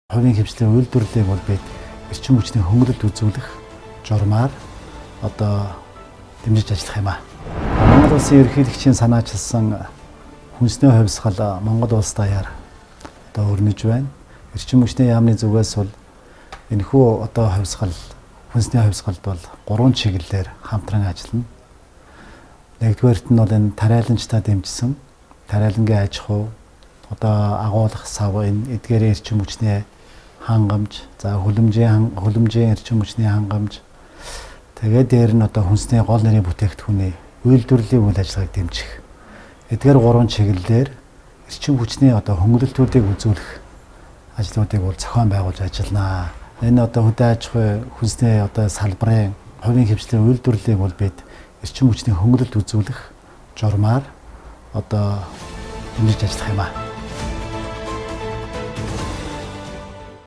Хувийн хвшлийн үйлдвэрлэлийг бол бид эрчим хүчний хөнгөлөлт үзүүлэх журмаар одоо дэмжиж ажиллах юм аа. Монгол Улсын ерөнхийлөгчийн санаачилсан хүнсний хувьсгал Монгол улс даяар одоо өрнөж байна. Эрчим хүчний яамны зүгээс бол энэхүү одоо хувьсгал хүнсний хувьсгалд бол гурван чиглэлээр хамтран ажиллана. Нэгдүгээрт нь бол энэ тариаланчдаа дэмжсэн тариалангийн аж ахуй, одоо агуулах сав, энэ эдгээрийн эрчим хүчний хангамж, за хөлөмжийн эрчим хүчний хангамж, тэгээд дээр нь одоо хүнсний гол нэрийн бүтээгдэхүүний үйлдвэрлэлийн үйл ажиллагааг дэмжих. Эдгээр гурван чиглэлээр эрчим хүчний одоо хөнгөлөлтүүдийг үзүүлэх ажлуудыг бол зохион байгуулж ажиллана. Энэ одоо хөдөө аж ахуй хүнсний одоо салбарын хувийн хвшлийн үйлдвэрлэлийг бол бид эрчим хүчний хөнгөлөлт үзүүлэх журмаар одоо дэмжиж ажиллах юм аа.